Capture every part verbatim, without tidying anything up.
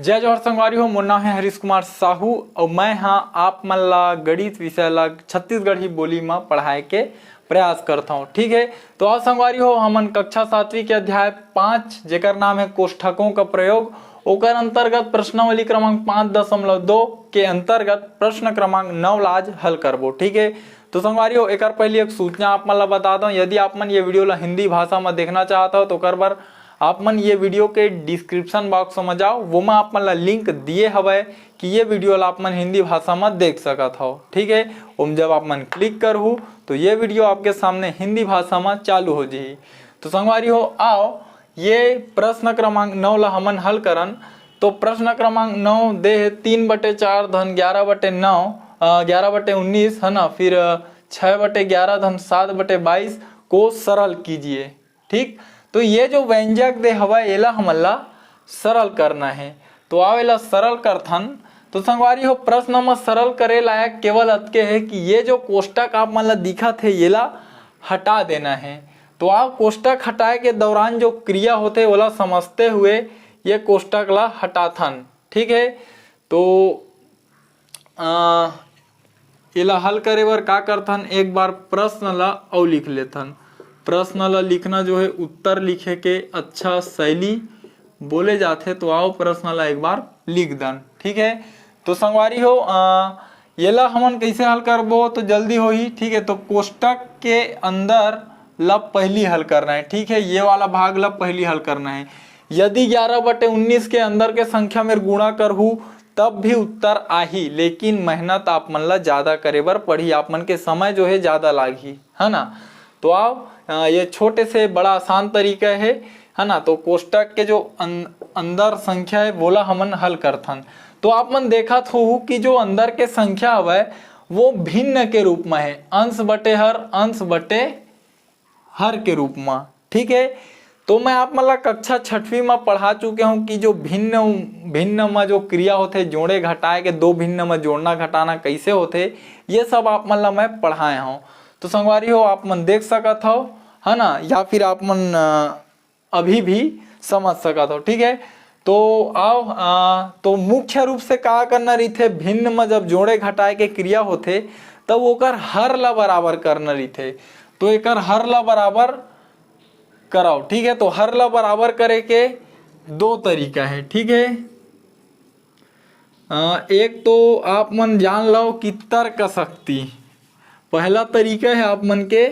जय जोहार संगवारी हो, मोर नाम है हरीश कुमार साहू अउ मैं हाँ आप मन ला गणित विषय ला छत्तीसगढ़ी बोली म पढ़ाए के प्रयास करत हौं। ठीक है, तो आज संगवारी हो, हमन कक्षा सातवीं के अध्याय पाँच, जेकर नाम है कोष्ठकों का प्रयोग, ओकर अंतर्गत प्रश्नावली क्रमांक पाँच दशमलव दो के अंतर्गत प्रश्न क्रमांक नौ ला आज हल करबो। ठीक है, तो संगवारी हो, एकर पहले एक सूचना आप मन ला बता दौं, यदि आप मन ये video ला हिंदी भाषा म देखना चाहत हो, तो ओकर बर आप मन ये video के description box म जाओ, वो म आप मन ला link दिए हवय कि ये video ला आप मन हिंदी भाषा म देख सकत हो। ठीक है, ओम जब आप मन click करहू, तो ये video आपके सामने हिंदी भाषा म चालू हो जाही। तो संगवारी हो, आओ ये प्रश्न क्रमांक नौ ला हमन हल करन। तो प्रश्न क्रमांक नौ दे हे, तीन बटे चार धन ग्यारह बटे नौ, अ, ग्यारह बटे उन्नीस, है ना, फिर, अ, छः बटे ग्यारह धन सात बटे बाईस को सरल कीजिए। ठीक, तो ये जो व्यंजक दे हवय, एला हमन ला सरल करना है। तो आओ, एला सरल करथन। तो संगवारी हो, प्रश्न म सरल करे लायक केवल अतके है कि ये जो कोष्टक आप मन ला दिखत है, येला हटा देना है। तो आओ, कोष्टक हटाए के दौरान जो क्रिया होथे, ओला समझते हुए ये कोष्टक ला हटाथन। ठीक है, तो, अ, एला हल करे बर का करथन, एक बार प्रश्न ला अउ लिख लेथन। प्रश्न ला लिखना जो है उत्तर लिखे के अच्छा शैली बोले जाथे। तो आओ, प्रश्न ला एक बार लिख दन। ठीक है, तो संगवारी हो, अ, येला हमन कैसे हल करबो तो जल्दी होही। ठीक है, तो कोष्टक के अंदर ला पहली हल करना है। ठीक है, ये वाला भाग ला पहली हल करना है। यदि ग्यारह बटे उन्नीस के अंदर के संख्या में गुणा करहू, तब भी उत्तर आही, लेकिन मेहनत आप मन ला ज्यादा करे बर पड़ही, आप मन के समय जो है ज्यादा लागही, है ना। तो आओ, अ, ये छोटे से बड़ा आसान तरीका है, है ना। तो कोष्टक के जो अन-, अंदर संख्या है, वोला हमन हल करथन। तो आप मन देखत होहू कि जो अंदर के संख्या हवय, वो भिन्न के रूप में है, अंश बटे हर, अंश बटे हर के रूप में। ठीक है, तो मैं आप मन ला कक्षा छठवीं में पढ़ा चुके हूँ कि जो भिन्न, भिन्न में जो क्रिया होथे, जोड़े घटाए के, दो भिन्न में जोड़ना घटाना कैसे होथे, ये सब आप मन ला मैं पढ़ाए हूँ। तो संगवारी हो, आप मन देख सकत हो, है ना, या फिर आप मन, अ, अभी भी समझ सकत हो। ठीक है, तो आओ, अ, तो मुख्य रूप से का करना रहिथे, भिन्न में जब जोड़े घटाए के क्रिया होथे, तब ओकर हर ला बराबर करना रहिथे। तो एकर हर ला बराबर कराओ। ठीक है, तो हर ला बराबर करे के दो तरीका है। ठीक है, अ, एक तो आप मन जान लो कि तर्क शक्ति, पहला तरीका है आप मन के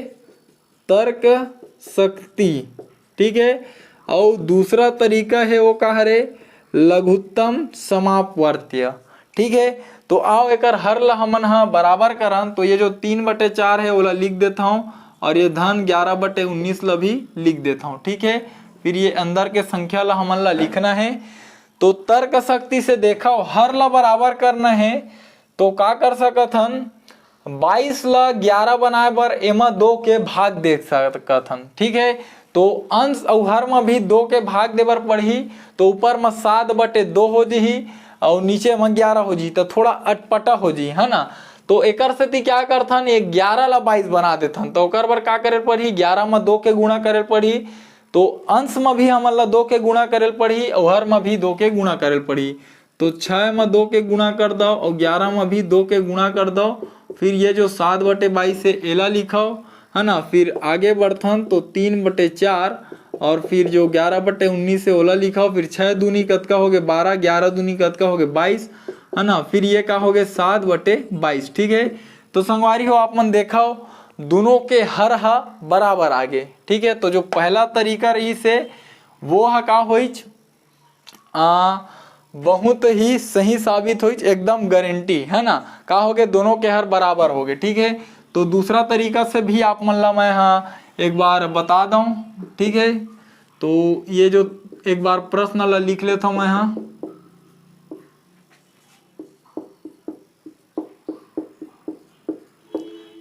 तर्क शक्ति। ठीक है, और दूसरा तरीका है वो का हरे, लघुत्तम समापवर्त्य। ठीक है, तो आओ, एकर हर ला हमन हा बराबर करन। तो ये जो तीन बटे चार है, ओला लिख देता हूँ, और ये धन ग्यारह बटे उन्नीस ला भी लिख देता हूँ। ठीक है, फिर ये अंदर के संख्या ला हमन ला लिखना है। तो तर्क शक्ति से देखा, हर ला बराबर करना है। तो का कर सकत हन, बाईस ला ग्यारह बनाए बर एमा दो के भाग दे सकत हन। ठीक है, तो अंश अउ हर म भी दो के भाग दे बर पड़ही। तो ऊपर म सात बटे दो हो जही, अउ नीचे म ग्यारह हो जही, तो थोड़ा अटपटा हो जही, है ना। तो एकर सेती क्या करथन, ये ग्यारह ला बाईस बना देथन। तो ओकर बर का करे पड़ही, ग्यारह म दो के गुणा करे पड़ही। तो अंश म भी हमन ला दो के गुणा करे पड़ही, अउ हर म भी दो के गुणा करे पड़ही। तो छः म दो के गुणा कर दो और ग्यारह म भी दो के गुणा कर दो। फिर ये जो सात बटे बाईस है, एला लिखो, है ना। फिर आगे बढ़थन तो तीन बटे चार, और फिर जो ग्यारह बटे उन्नीस है, ओला लिखो। फिर छः दूनी कतका हो गए, बारह, ग्यारह दूनी कतका हो गए, बाईस, है ना। फिर ये का हो गए, सात बटे बाईस। ठीक है, तो संगवारी हो, आप मन देखो, दोनों के हर हा बराबर आ गे। ठीक है, तो जो पहला तरीका रहिस हे, वो हा का होइच, आ, बहुत ही सही साबित होइच, एकदम गारंटी, है ना। का हो गे, दोनों के हर बराबर हो गे। ठीक है, तो दूसरा तरीका से भी आप मन ला मैं हा एक बार बता दऊं। ठीक है, तो ये जो एक बार प्रश्न ला लिख लेता हूँ मैं हा।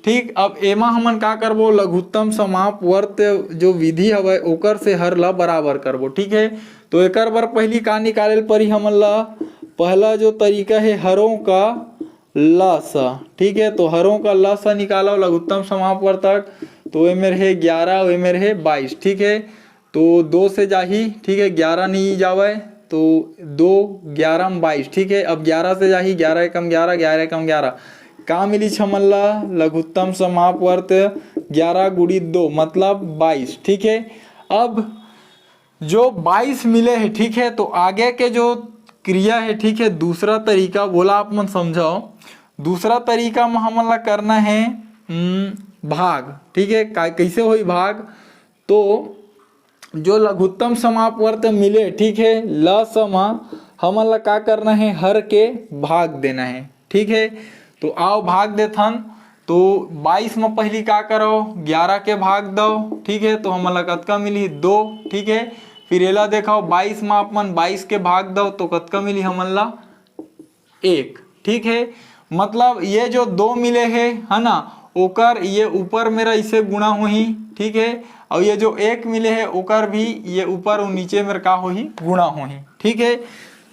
ठीक, अब एमा हमन का करबो, लघुत्तम समापवर्त जो विधि हवय, ओकर से हर ला बराबर करबो। ठीक है, तो एकर बर पहली का निकाले ल परी हमन ला? पहला जो तरीका है, हरों का लस। ठीक है, तो हरों का लस निकालो लघुत्तम समापवर्तक। तो ए मेर है ग्यारह, ए मेर है बाईस। ठीक है, तो दो से जाही, ठीक है, ग्यारह नहीं जावय, तो दो, ग्यारह में बाईस, ठीक है। अब ग्यारह से जाही, ग्यारह एकम ग्यारह, ग्यारह एकम ग्यारह, का मिलिस हमन ला? लघुत्तम समाप वर्त ग्यारह गुणित दो, मतलब बाईस, ठीक है। अब जो बाईस मिले हे, ठीक है, तो आगे के जो क्रिया हे, ठीक है, दूसरा तरीका, वोला आप मन समझव। दूसरा तरीका में हमन ला करना है, हम्म, भाग, ठीक है। का, कैसे होई भाग? तो जो लघुत्तम समाप वर्त मिले, ठीक है, ल सम, हमन ला का करना है? हर के भाग देना है, ठीक है। तो आओ भाग देथन। तो बाईस में पहली का करो? ग्यारह के भाग दो, ठीक है। तो हमन ला कतका मिली? दो, ठीक है। फिर एला देखो, बाईस में आप मन बाईस के भाग दो तो कतका मिली हमन ला? एक, ठीक है। मतलब ये जो दो मिले हे, है ना, ओकर ये ऊपर मेरा इसे गुणा होही, ठीक है। और ये जो एक मिले हे, ओकर भी ये ऊपर और नीचे मेरा का होही? गुणा होही, ठीक है।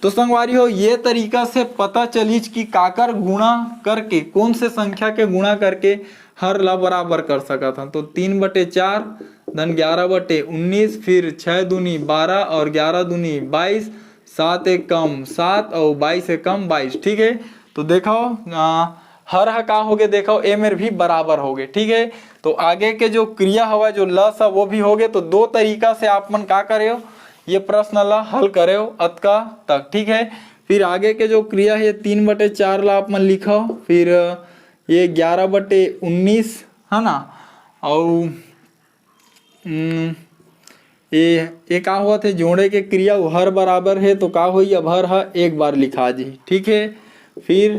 तो संगवारी हो, ये तरीका से पता चलिच कि काकर गुणा करके, कौन से संख्या के गुणा करके हर ला बराबर कर सकत हन। तो तीन बटे चार धन ग्यारह बटे उन्नीस, फिर छः दूनी बारह और ग्यारह दूनी बाईस, सात एकम सात और बाईस एकम बाईस, ठीक है। तो देखो, आ, हर ह का होगे, देखो ए मेर भी बराबर होगे, ठीक है। तो आगे के जो क्रिया हवा, जो ल स, वो भी होगे। तो दो तरीका से आप मन का करेव, ये प्रश्न ला हल करेव अतका तक, ठीक है। फिर आगे के जो क्रिया है, तीन बटे चार ला आप मन लिखो, फिर ये ग्यारह बटे उन्नीस, है ना, और हम्म, ये ये का होवत हे? जोड़े के क्रिया, वो हर बराबर है तो का होई? अब हर ह एक बार लिखा जी, ठीक है। फिर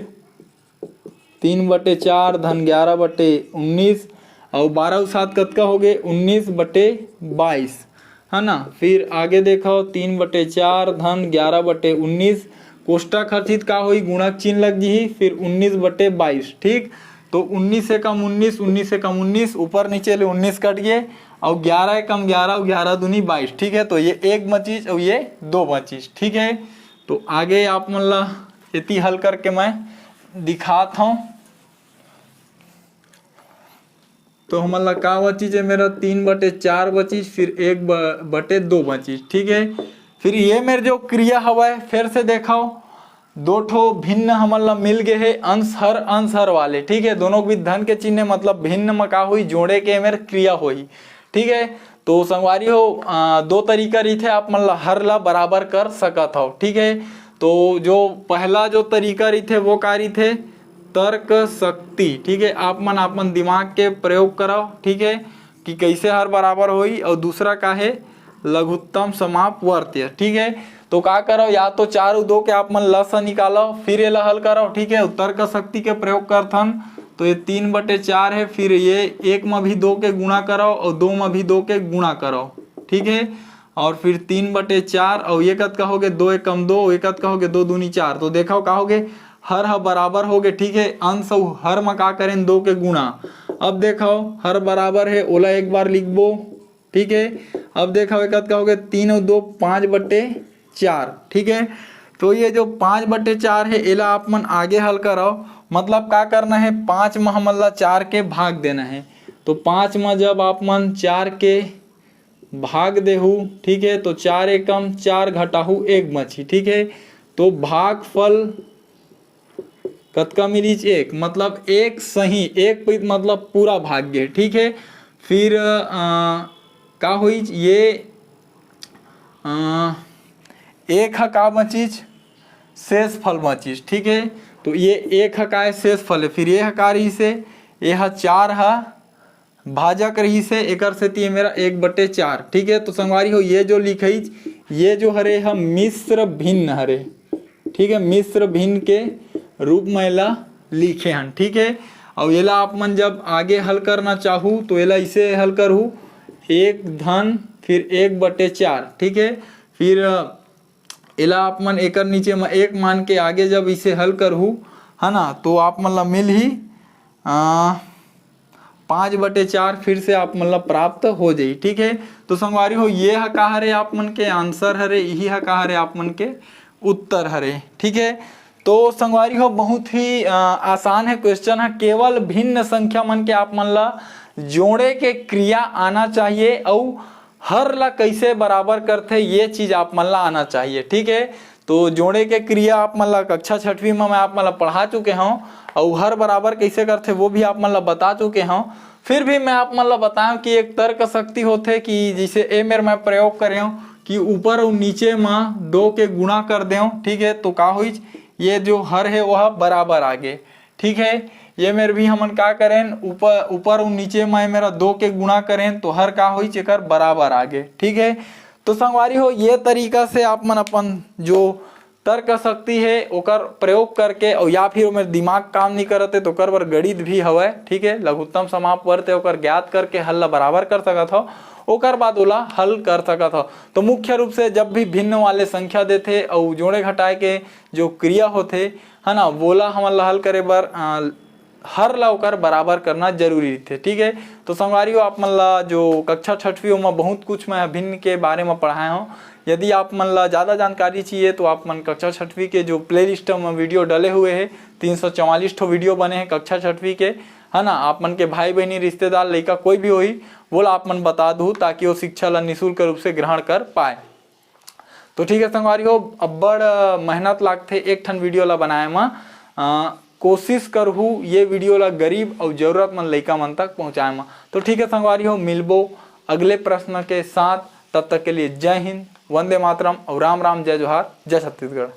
तीन बटे चार धन ग्यारह बटे उन्नीस, और बारह सात कतका हो गए? उन्नीस बटे बाईस, है ना। फिर आगे देखो, तीन बटे चार धन ग्यारह बटे उन्नीस, कोष्टक हर चीज का होई? गुणक चिन्ह लग जी, फिर उन्नीस बटे बाईस, ठीक। तो उन्नीस से कम उन्नीस, उन्नीस से कम उन्नीस, ऊपर नीचे ले उन्नीस कट गए, और ग्यारह एकम ग्यारह और ग्यारह दूनी बाईस, ठीक है। तो ये एक बचीस और ये दो बचीस, ठीक है। तो आगे आप मन ला एती हल करके मैं दिखात हूँ। तो हमन ला का बचीस हे? मेरा तीन बटे चार बचीस, फिर एक ब-, बटे दो बचीस, ठीक है। फिर ये मेर जो क्रिया हवय, फिर से देखो, दो ठो भिन्न हमन ला मिल गए हे अंश हर, अंश हर वाले, ठीक है। दोनों के बीच धन के चिन्ह, मतलब भिन्न म का होई? जोड़े के मेर क्रिया होई, ठीक है। तो संगवारी हो, आ, दो तरीका रहिथे, आप मन ला हर ला बराबर कर सकत हव, ठीक है। तो जो पहला जो तरीका रहिथे, वो का रहिथे? तर्क शक्ति, ठीक है। आप मन अपन दिमाग के प्रयोग करव, ठीक है, कि कैसे हर बराबर होई। और दूसरा का है? लघुत्तम समाप वर्त्य, ठीक है। तो का करव, या तो चार अउ दो के आप मन ल स निकालव, फिर एला हल करव, ठीक है। तर्क शक्ति के प्रयोग करथन, तो ये तीन बटे चार है, फिर ये एक म भी दो के गुणा करव और दो म भी दो के गुणा करव, ठीक है। और फिर तीन बटे चार, और ये कतका हो गए? दो एकम दो, ये कतका हो गए? दो दूनी चार। तो देखो का हो गए? हर ह बराबर हो गए, ठीक है। अंश अउ हर म का करें? दो के गुणा। अब देखो, हर बराबर है, ओला एक बार लिखबो, ठीक है। अब देखो, ये कतका हो गए? तीन और दो, पाँच बटे चार, ठीक है। तो ये जो पाँच बटे चार है, एला आप मन आगे हल करव। मतलब का करना है? पाँच म हमन ला चार के भाग देना है। तो पाँच म जब आप मन चार के भाग देहू, ठीक है, तो चार एकम चार घटाहू एक बची, ठीक है। तो भागफल कतका मिलिच? एक, मतलब एक सही, एक पइत मतलब पूरा भाग गे, ठीक है। फिर अ, का होइच? ये अ, एक ह का बचिच? शेष फल बचिच, ठीक है। तो ये एक ह का है? शेष फल है। फिर ये ह का रहिस हे? ये ह चार ह भाजक रहिस हे, एकर सेती ये मेरा एक बटे चार, ठीक है। तो संगवारी हो, ये जो लिखइच, ये जो हरे ह मिश्र भिन्न हरे, ठीक है, मिश्र भिन्न के रूप में एला लिखे हन, ठीक है। और एला आप मन जब आगे हल करना चाहू तो एला इसे हल करहू, एक धन फिर एक बटे चार, ठीक है। फिर एला आप मन एकर नीचे म एक मान के आगे जब इसे हल करहू, है ना, तो आप मन ला मिलही, आ, पाँच बटे चार फिर से आप मन ला प्राप्त हो जाई, ठीक है। तो संगवारी हो, ये ह का हरे आप मन के आंसर हरे, यही ह का हरे आप मन के उत्तर हरे, ठीक है। तो संगवारी हो, बहुत ही अ, आसान है क्वेश्चन है, केवल भिन्न संख्या मन के आप मन ला जोड़े के क्रिया आना चाहिए। अउ हर ला कैसे बराबर करथे, ये चीज आप मन ला आना चाहिए, ठीक है। तो जोड़े के क्रिया आप मन ला कक्षा छठवीं में मैं आप मन ला पढ़ा चुके हूँ, और हर बराबर कैसे करथे वो भी आप मन ला बता चुके हूँ। फिर भी मैं आप मन ला बताऊँ कि एक तर्क शक्ति होथे कि जैसे ए मेर मैं प्रयोग करे हूँ कि ऊपर और नीचे में दो के गुणा कर देव, ठीक है, तो का होइच, ये जो हर है वह बराबर आगे, ठीक है। ये मेर भी हमन का करेन, ऊपर ऊपर और नीचे में मेरा दो के गुणा करेन तो हर का होइच, एकर बराबर आगे, ठीक है। तो संगवारी हो, ये तरीका से आप मन अपन जो तर्क शक्ति है ओकर प्रयोग करके, और या फिर ओमेर दिमाग काम नहीं करत है तो ओकर बर गणित भी हवय, ठीक है। लघुत्तम समाप्त वर्त है, ओकर ज्ञात करके हल ला बराबर कर सकत हो, ओकर बाद ओला हल कर सकत हो। तो मुख्य रूप से जब भी भिन्न वाले संख्या देथे और जोड़े घटाए के जो क्रिया होथे, है ना, वोला हमन ला हल करे बर अ, हर ला ओकर बराबर करना जरूरी रहिथे, ठीक है। तो संगवारी हो, आप मन ला जो कक्षा छठवीं ओमा बहुत कुछ मैं भिन्न के बारे में पढ़ाए हूँ। यदि आप मन ला ज़्यादा जानकारी चाहिए तो आप मन कक्षा छठवीं के जो प्लेलिस्ट में वीडियो डले हुए हैं, तीन सौ चवालीस ठो वीडियो बने हैं कक्षा छठवीं के, है ना। आप मन के भाई बहिनी, रिश्तेदार, लइका कोई भी होही, वोला आप मन बता दू, ताकि वो शिक्षा ला निःशुल्क रूप से ग्रहण कर पाए। तो ठीक है संगवारी हो, अब्बड़ अ, मेहनत लागथे एक ठन वीडियो ला बनाए म। अ, कोशिश करहू ये वीडियो ला गरीब अउ जरूरतमंद लइका मन तक पहुँचाए म। तो ठीक है संगवारी हो, मिलबो अगले प्रश्न के साथ। तब तक के लिए जय हिंद, वंदे मातरम और राम राम, जय जोहार, जय छत्तीसगढ़।